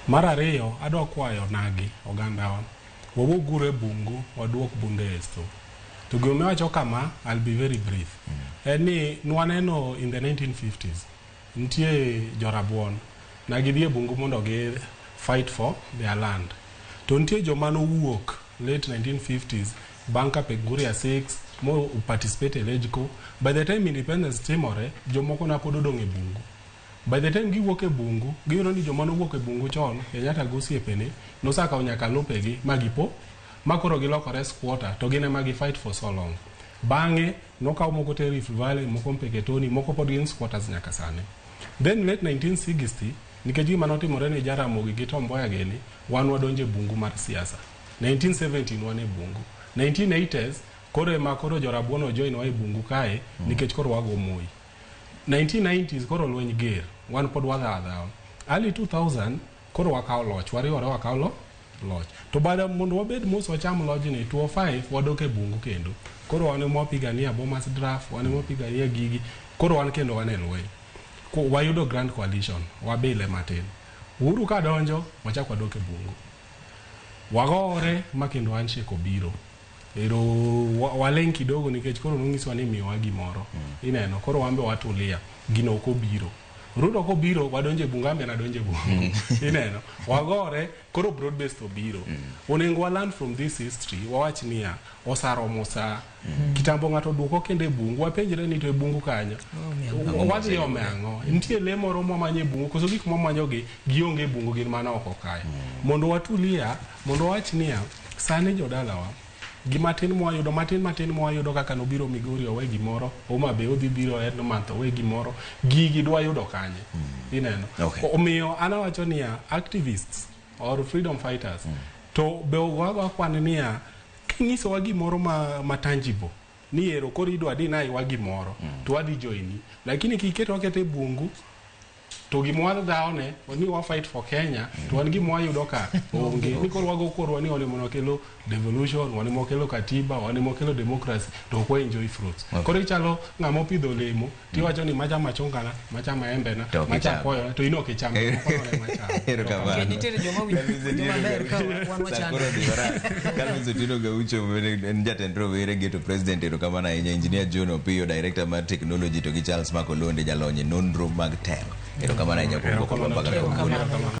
Mar ariyo, adwa kwayo nagi ogandawa, wawuog uru e bungu, waduok bunde e store. To gima awacho kama, I'll be very brief. En ni nwaneno in the 1950s, nitie jorabuon, na gidhi e bungu mondo gi fight for their land. To nitie joma nowuok late 1950s bang' Kapenguria 6 mo participate e LegCo. By the time independence timore, jomoko na pod odong' e bungu. By the time giwuok e bungu, giyudo ni joma nowuok e bungu chon, Kenyatta gi osiepene, nosakawo nyaka lopegi ma gipo, ma koro gilokore squatter to gin ema gi fight for so long. Bang'e, nokaw moko ter Rift Valley, moko Mpeketoni, moko pod gin squatters nyaka sani. Then late 1960, nikech gima notimore ne Jaramogi gi Tom Mboya gini, wan wadonjo e bungu mar siasa. 1970 wan e bungu. 1980s, koro ema koro jorabuon ojoin wa e bungu kae, nikech koro wago Moi. 1990s koro lweny ger, wan pod wadhawo adhawa. Early 2000 koro wakawo loch, wariwore wakawo loch. To bada mondo wabed mos wacham lojni, 2005 wadok e bungu kendo. Koro wan ema wapigania Bomas draft, wan ema wapigania gigi, koro wan kendo wan e lweny. Wayudo grand coalition, wabile matin. Uhuru ka donjo, wachak wadok e bungu. Wagore ma kendo handshake obiro. Ero waling' kidogo nikech koro nonyiswa ni miyowa gimoro. Ineno, koro wan be watulia. Gino ok obiro. Ruto kobiro, wadonjo e bungu, an be nadonjo e bungu. Ineno, wagore, koro broad based obiro. Onego wa learn from this history, wawach niya, osaromo sa. Kitambo ng'ato duoko kendo e bungu, wapenjre ni to e bungu kanyo. Wadhi ome ang'o? Nitie lee moro mwamanyo e bungu, koso gik mwamanyogi gionge e bungu gin mana oko kae. Mondo watulia, mondo wawach niya, sani jodalawa, gimatin mwayudo, matin matin mwayudo kaka nobiro Migori owe gimoro, Homa Bay odhi biro end month owe gimoro, gigi dwa yudo kanye? Ineno? Okay. Omiyo an awacho niya, activists or freedom fighters, to be ogo kwan niya, kinyisowa gimoro ma tangible, ni ero koro idwa deny wa gimoro, to wadhi joini. Lakini kiketo wakete e bungu, to gima wadhawne ni wa fight for Kenya, to wan gima wayudo ka onge. Ni koro wago korwa ni wan ema wakelo devolution, wan ema wakelo katiba, wan ema wakelo democracy, to ok wa enjoy fruits. Okay. Koro ichalo ng'ama opidho olemo, tiwacho ni macha machungana, macha maembena, To ok macha icham. apoyona, to in ok icham. Moko to ema chamo. Erokamano. Nikech nitiere joma winjo maber ka wan wachando. Koro dhi marach. Calvin Otieno Gaucho bende en jatend rowere Ghetto President erokamano ahinya. Engineer John Opiyo, Director mar Technology to gi Charles Makolonde jalony e nonro mag telo. Erokamano ahinya kuom dwoko mbaka kawuono. Erokamano.